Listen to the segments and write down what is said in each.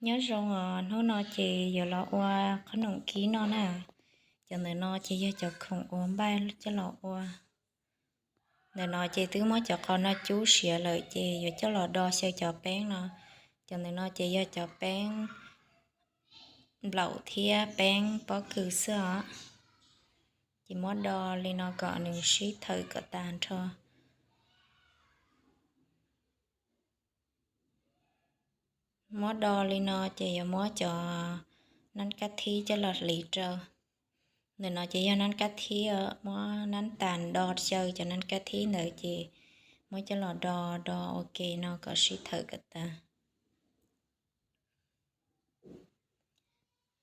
Nyob zoo os, hnub no ces yuav los ua qhob noom kib noj na. Cov ntawm no ces yog cov khoom ua npaij coj los ua. Ntawm no ces twb muab cov qos no cub siav lawm ces yuav coj los do xyaw cov peeb no. Cov ntawm no ces yog cov peeb nplaum thiab peeb pob kws xwb os. Ces muab do li no kom nws sib thawm kom tas nrho. Muab do li no ces yuav muab cov nab kab thib coj los hliv rau. Ntawm no ces yog nab kab thib, muab nab tas do xyaw cov nab kab thib ntawd ces muab coj los do, do ua ke no kom sib thawm kom tas.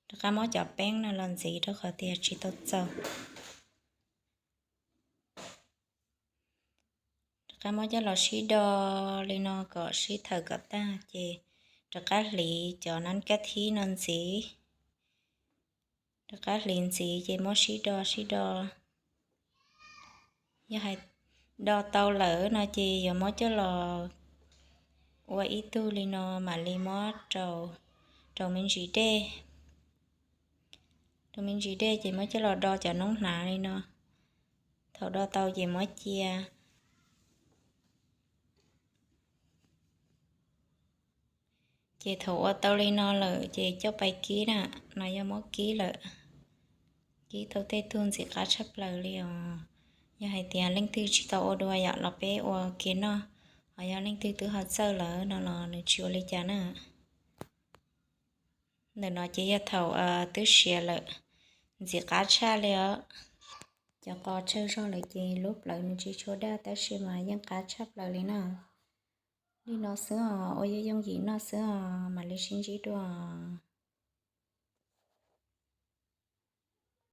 Rov qab muab cov peeb no los ntxiv rau qhov tias tsis tau txaus. Rov qab muab coj los sib do li no kom sib thawm kom tag ces rov qab hliv cov nab kab thib no ntxiv. Rov qab hliv ntxiv ces muab sib do sib do. Yog hais do tau lawm no ces yuav muab coj los ua ib tug li no mam li muab rau, rau me ntsis dej. Rau me ntsis dej ces muab coj los do cov noob hnav li no. Thaum do tau ces muab cia. Ces thaum ua tau li no lawm ces coj pais kib na, no yog muab kib lawm. Kib tau tej tug ntxim qab tshaj plaws li os. Yog hais tias leej twg tsis tau ua dua yom los peb ua kiag noj, ho yog leej twg twb ho txawj lawm no los nws tsis ua li cas na. Ntawm no ces yog thaum twb siav lawm, ntxim qab tshaj li os. Cov qos tsawg zog lawm ces lub plawv nws tsis tshua daj tab sis mas yeej qab tshaj plaws li na. Li no xwb os, ua yooj yooj yim noj xwb os, mam li sib ntsib dua os.